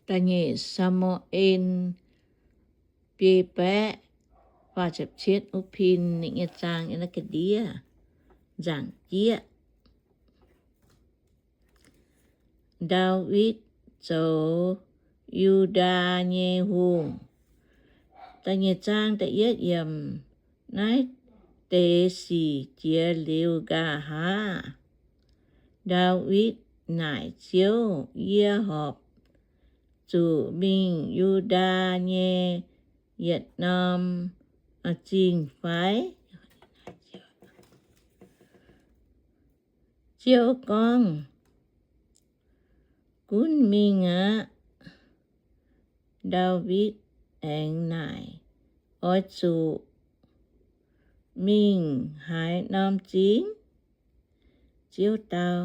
Da'nyeic Saa^mu^en biei baeqv faah ziepc cietv wuov pin, ninh nyei zaang yiem naaiv ga'ndiev nzaangc jieqv. Ndaawitv zoux Yu^ndaa nyei hungh. Da'nyeic zaang da'yietv yiemc. Naaiv deix sic jiex liuz nqa'haav, Ndaawitv naaic Ziouv, Yie horpc zuqc mingh Yu^ndaa nyei yietc norm zingh fai? Ziouv gorngv, Gunv mingh aqv. Ndaawitv aengx naaic, Oix zuqc mingh haaix norm zingh? Ziouv dau,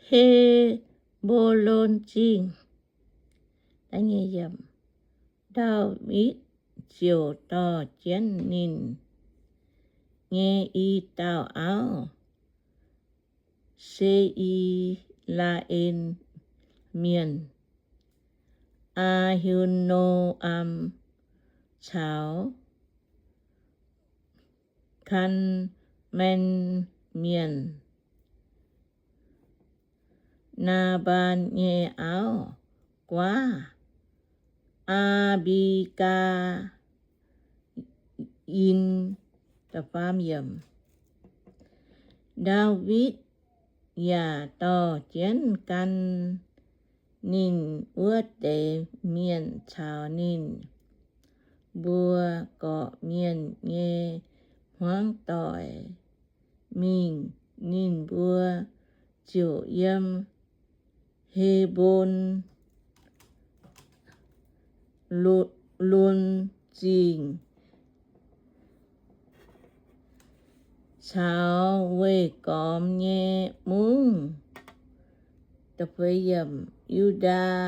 He^mbo^lon Zingh. Ndaawitv ziouc dorh jienv ninh nyei i dauh auv, Se^i^laa^en Mienh, Aa^hi^no^am, caux Kaa^maen Mienh, Naa^mbaan nyei auv-guaav, Aa^mbi^gaa^in. Ndaawitv yaac dorh jienv gan ninh wuov deix mienh caux ninh mbuo gorqv-mienh nyei hmuangv doic mingh. Ninh mbuo ziouc yiem He^mbo^lon Zingh caux weih gormx nyei mungv. Yu^ndaa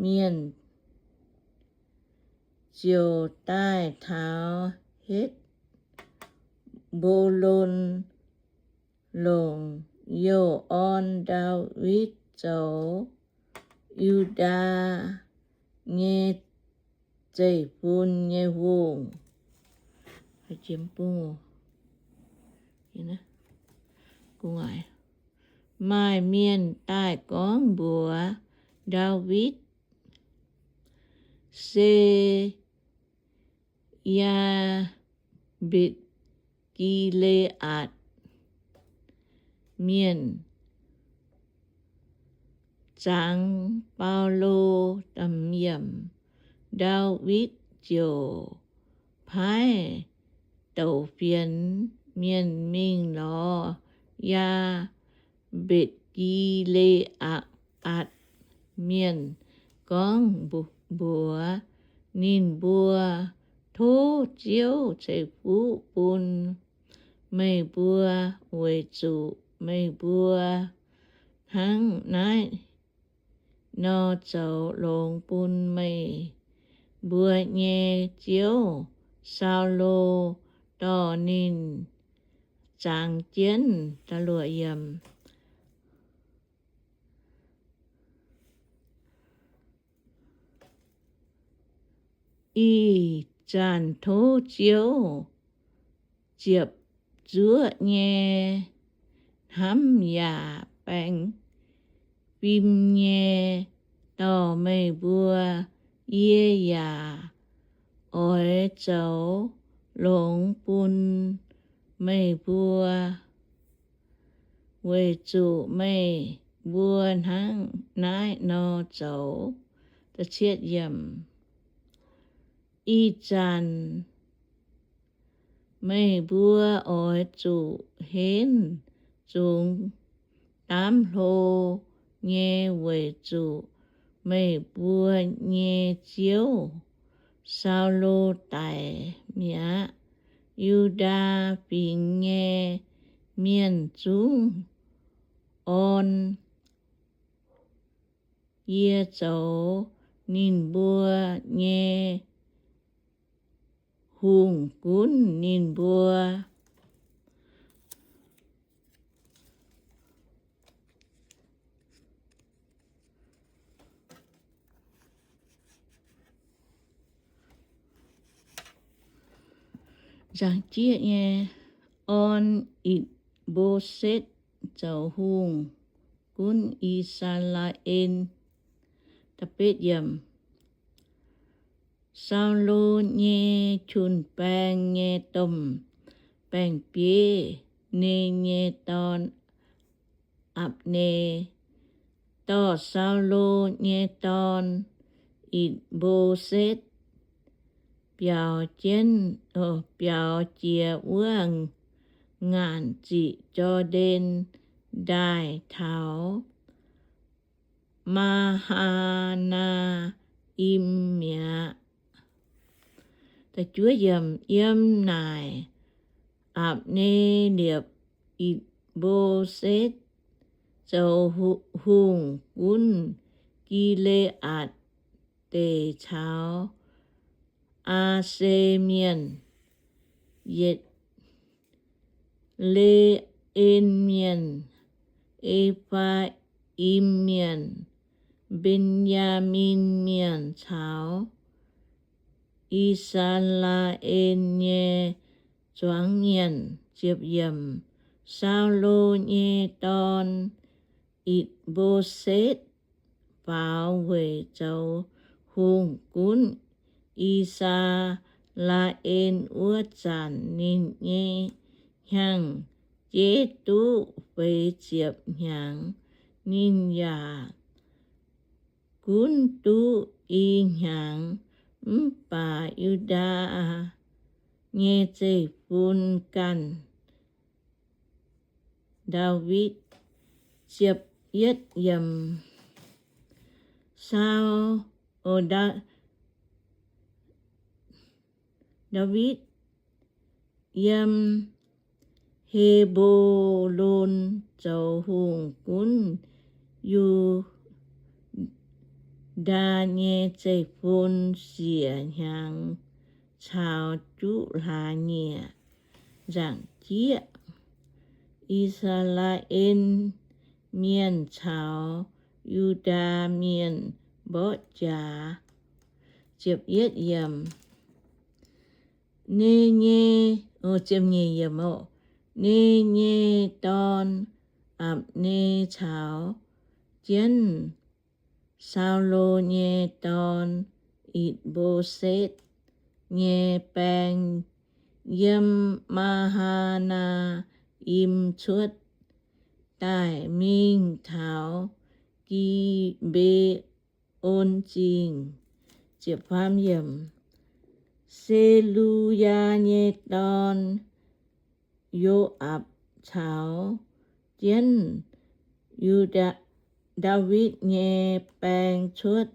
Mienh ziouc daaih taux Hetv^mbo^lon longc youh orn Ndaawitv zoux Yu^ndaa nyei zeiv-fun nyei hungh. Maaih mienh daaih gorngv mbuox Ndaawitv, Se Yaa^mbetc Gi^le^aatc Mienh zangx Baulo. Ndaawitv ziouc paaiv douc fienx mienh mingh lorz Yaa^mbetc Gi^le^aatc Mienh gorngv mbuox ninh mbuo, Tov Ziouv ceix fuqv bun meih mbuo, weic zuqc meih mbuo hnangv naaiv nor zoux longx bun meih mbuo nyei ziouv, Saulo, dorh ninh zangx jienv. Ih zanc tov Ziouv ziepc zuoqv nyei hnamv yaac baengh fim nyei dorh meih mbuo. Yie yaac oix zoux longx bun meih mbuo, weic zuqc meih mbuo hnangv naaiv nor zoux. Ih zanc meih mbuo oix zuqc henv zungx daamv hlo nyei, weic zuqc meih mbuo nyei ziouv, Saulo, daic mi'aqv. Yu^ndaa Fingx nyei mienh zungv orn yie zoux ninh mbuo nyei hungh gunv ninh mbuo. Nzaangc jieqv nyei orn Itc^mbo^setv zoux hungh gunv I^saa^laa^en. Saulo nyei jun-baeng nyei domh baeng-bieiv, Ne nyei dorn, Apc^ne, dorh Saulo nyei dorn, Itc^mbo^setv, biaux jienv, biaux jiex wuov ngaanc ziqc Jor^ndaen Ndaaih taux Maa^haa^naa^im mi'aqv. Yiem naaic Apc^ne liepc Itc^mbo^setv zoux hungh gunv Gi^le^aatc Deic caux Aa^se Mienh, Yietc^le^en Mienh, E^faa^im Mienh, Mben^yaa^min Mienh caux I^saa^laa^en nyei zuangx mienh. Saulo nyei dorn, Itc^mbo^setv, faaux weic zoux hungh gunv I^saa^laa^en wuov zanc, ninh nyei hnyangx-jeiv duqv feix ziepc hnyangx. Ninh yaac gunv duqv i hnyangx. Mv baac Yu^ndaa nyei zeiv-fun ganh Ndaawitv. Sau, Ndaawitv yiem He^mbo^lon zoux hungh gunv Yu^ndaa nyei zeiv-fun siec hnyangx caux juqv hlaax nyieqc nzaangc jieqv. I^saa^laa^en Mienh caux Yu^ndaa Mienh mborqv jaax. Ne nyei, Ne nyei dorn, Apc^ne, caux jienv Saulo nyei dorn, Itc^mbo^setv, nyei baeng yiem Maa^haa^naa^im cuotv daaih mingh taux Gi^mbe^on Zingh. Zeruyaa nyei dorn, Yo^aapc, caux jienv Yu^ndaa, Ndaawitv nyei baeng cuotv.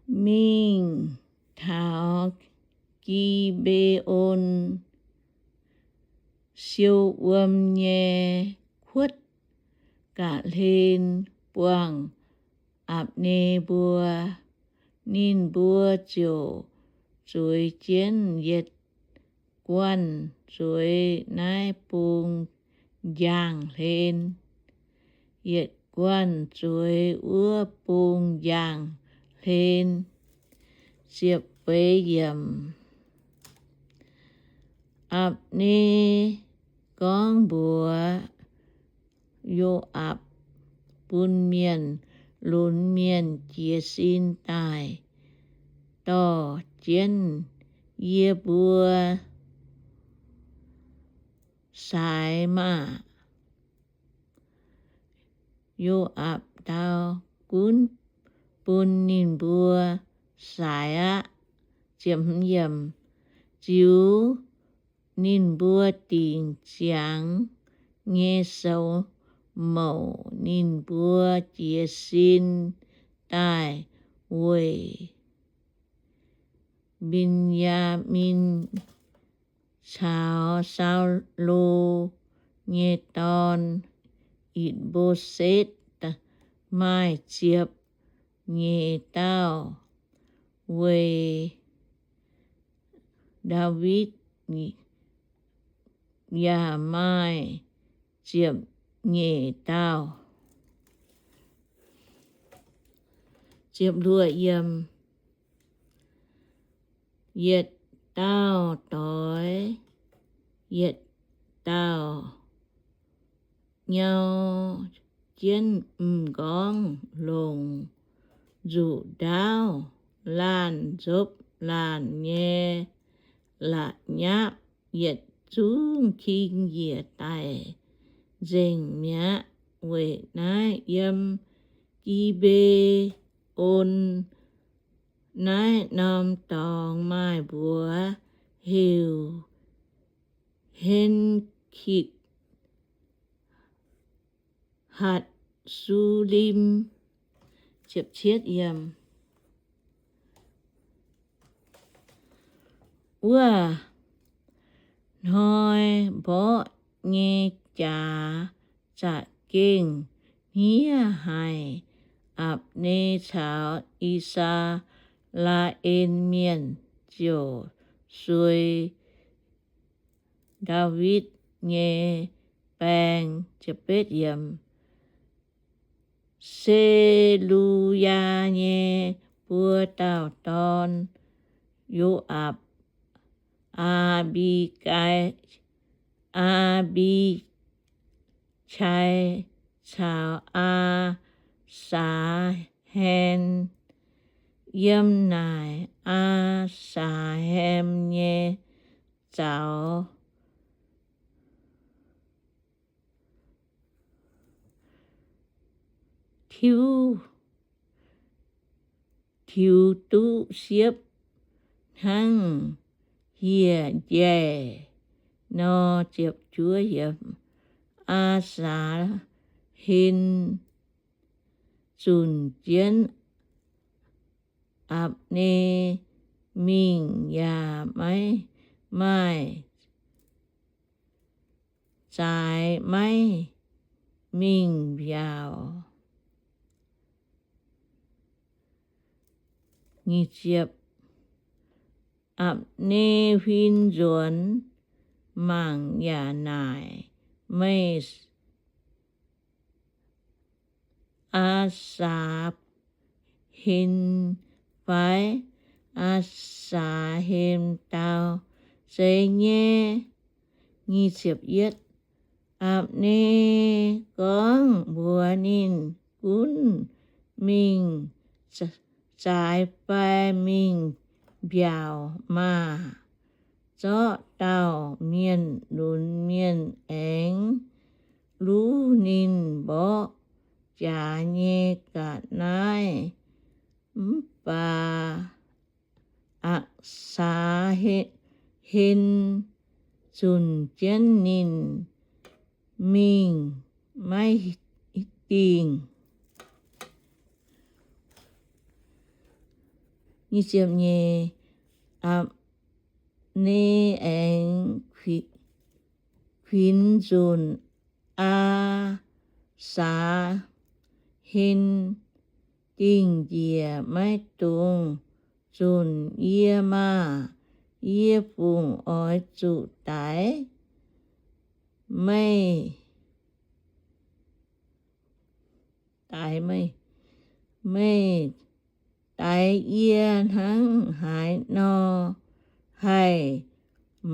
Mingh taux Gi^mbe^on siou wuom nyei kuotv ga'hlen buangh Apc^ne mbuo. Ninh mbuo ziouc zueiz jienv yietc guanh zueiz naaiv bung njang hlen, yietc guanh zueiz wuov bung njang hlen. Ziepc feix yiemc. Apc^ne gorngv mbuox Yo^aapc, Bun mienh lunx mienh jiez sin daaih dorh jienv yie mbuo saaix maah! Yo^aapc dau, Gunv bun ninh mbuo saaix aqv. Ziux ninh mbuo dingc ziangx nyei soux mouc, ninh mbuo jiez sin daaih weic Mben^yaa^min caux Saulo nyei dorn, Itc^mbo^setv, maaih ziepc nyeic dauh. Weic Ndaawitv yaac maaih ziepc nyeic dauh. Ziepc luoqc yiem, yietc dauh doix yietc dauh nyau jienv m'nqorngv longc nzuqc ndaauv laanh nzopv laanh nyei la'nyapv yietc zungv king njiec daic nzengc mi'aqv. Weic naaiv yiem Gi^mbe^on naaiv norm dorngx maaih mbuox heuc Hen^kitc Hatc^su^lim. Wuov hnoi mborqv nyei jaax za'gengh hniev haic. Apc^ne caux I^saa^laa^en Mienh ziouc suei Ndaawitv nyei baeng. Zeruyaa nyei buo dauh dorn, Yo^aapc, Aa^mbi^gai, Aa^mbi^qai caux Aa^saax^hen. Yiem naaic Aa^saax^hen nyei zaux tiuv, tiux duqv siepv hnangv hieh njaih nor. Aa^saax^hen zunc jienv Apc^ne mingh yaac maiv maaih zaaix, maiv mingh mbiaauc. Apc^ne huin nzuonx mangc yaac naaic, Meih Aa^saax^hen fai? Aa^saax^hen dau, Zeiz nyei. Apc^ne gorngv mbuox ninh, Gunv mingh zaaix fai mingh mbiaauc maah! Zorqv dauh mienh lunx mienh aengx luv ninh mborqv jaax nyei ga'naaiv. Mv baac Aa^saax^hen zunc jienv ninh mingh maiv dingh. Apc^ne aengx kuinx nzunc Aa^saax^hen dingh njiec, Maiv dungx zunc yie maah! Yie fungc oix zuqc daix meih, daix meih, meih daix yie hnangv haaix nor haih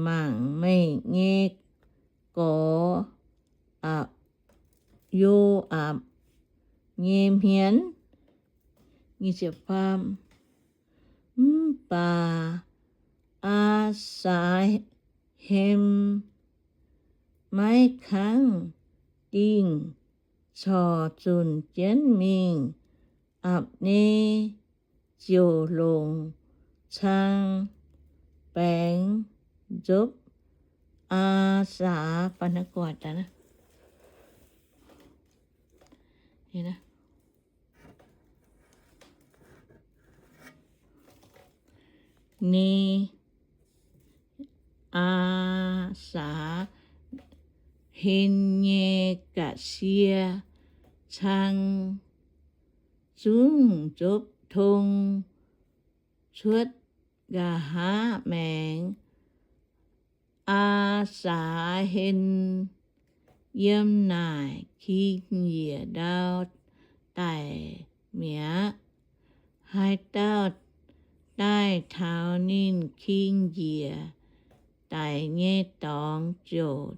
mangc meih nyei gorx, Yo^aapc, nyei hmien? Mv baac Aa^saax^hen maiv kangv dingh, corc zunc jienv mingh. Apc^ne ziouc longc cang baengx nzopv Aa^saax. Ni, aa, Aa^saa^hen nyei ga'sie cang zungv nzopv tong cuotv nqa'haav maengx. Aa^saa^hen yiem naaic king njiec ndau daic mi'aqv. Haaix dauh daaih taux ninh king njiec daic nyei dorngx ziouc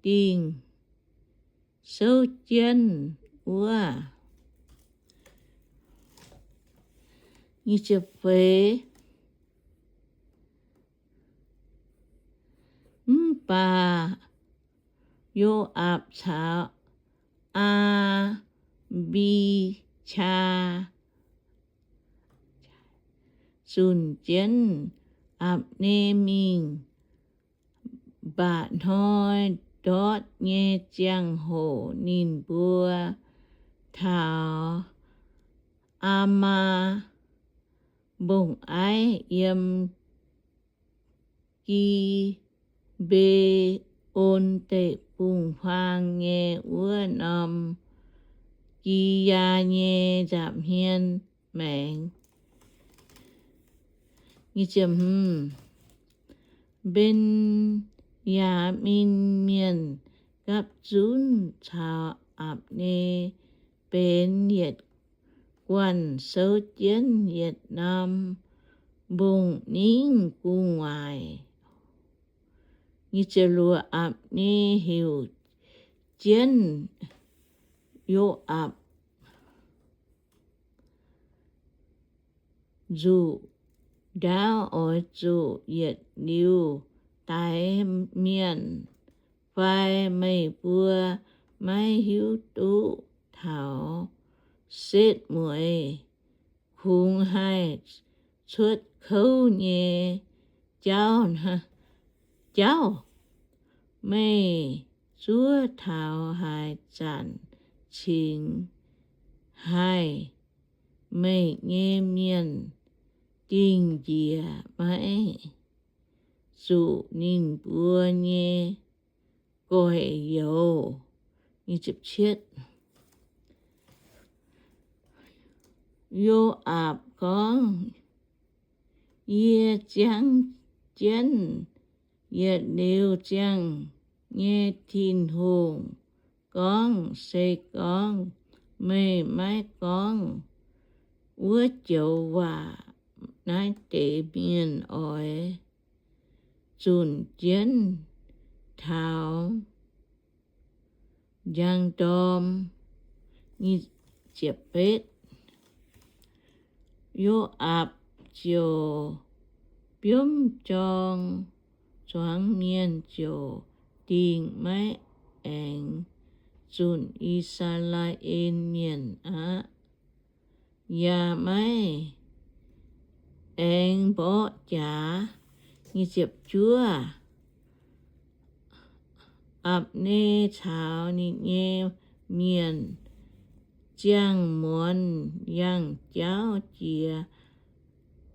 dingh souv jienv wuov. Mv baac Yo^aapc caux Aa^mbi^qaa zunc jienv Apc^ne mingh. Mba'hnoi ndortv nyei ziangh hoc ninh mbuo taux Aamaa mbong-aiv yiem Gi^mbe^on Deic-Bung-Huaang nyei wuov norm Giyaa nyei nza'hmien maengx. Mben^yaa^min Mienh gapv zunv caux Apc^ne benx yietc guanh souv jienv yietc norm mbong-ningv gu'nguaaic. Apc^ne heuc jienv Yo^aapc, Nzuqc ndaauv oix zuqc yietc liuz daix mienh fai? Meih mbuo maiv hiuv duqv taux setv mueiz kungx haih cuotv kouv nyei jauv, jauv? Meih zuov taux haaix zanc cingx haih meih nyei mienh dingh njiec maiv zuqc ninh mbuo nyei goic-youz? Yo^aapc gorngv, Yie ziangv jienv yietc liuz ziangh nyei Tin-Hungh gorngv, se gorngv meih maiv gorngv wuov joux waac, naaiv deix mienh oix zunc jienv taux njang ndorm. Yo^aapc ziouc biomv jorng zuangx mienh ziouc dingh maiv aengx zunc I^saa^laa^en Mienh aqv, yaac maiv aengx mborqv jaax. Juov Apc^ne caux ninh nyei mienh ziangh muonz yangh jauv jiex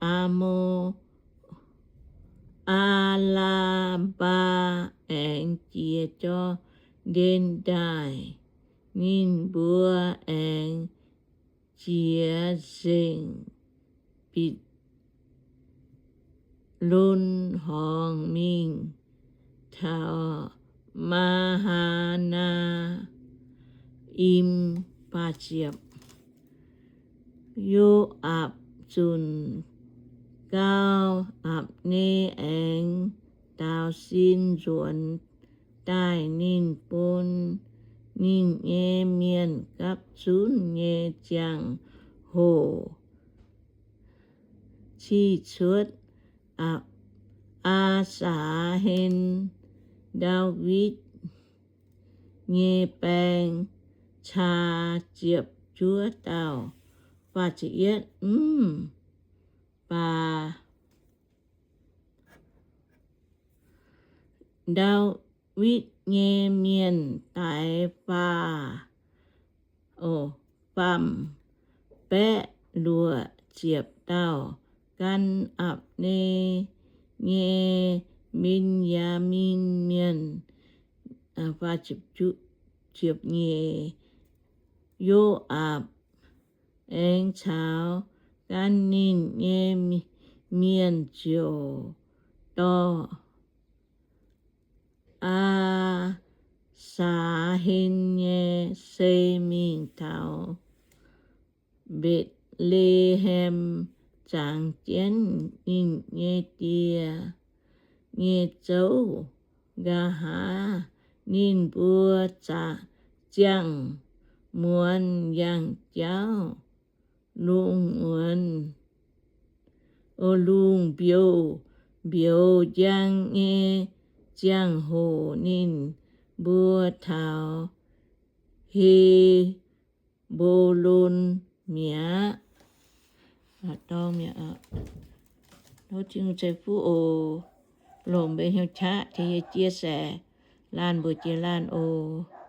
Aa^mo, Aa^laa^mbaa, aengx jiex Jor^ndaen Ndaaih. Ninh mbuo aengx jiex nzengc Bitc^lon Horngz mingh taux Maa^haa^naa^im. Yo^aapc zunc gau, Apc^ne aengx daaux sin nzuonx daaih. Ninh bun ninh nyei mienh gapv zunv nyei ziangh hoc cih cuotv Aa^saax^hen, Ndaawitv nyei baeng, caa ziepc juov dauh. Mv baac Ndaawitv nyei mienh daix faah, faam-baeqv luoqc ziepc dauh gan Apc^ne nyei Mben^yaa^min Mienh. Yo^aapc aengx caux gaanv ninh nyei mienh ziouc dorh Aa^saa^hen nyei sei mingh taux Mbetc^le^hem, zangx jienv ninh nyei die nyei zouv. Nqa'haav ninh mbuo ziangh muonz yangh jauv lungh muonz, lungh mbiouh, mbiouh njang nyei ziangh hoc ninh mbuo taux He^mbo^lon mi'aqv. Tov Tin-Hungh ceix fuqv oc. Longc mbuo hnyouv qaqv tengx yie chia sẻ laanh mbuox jiex laanh oc.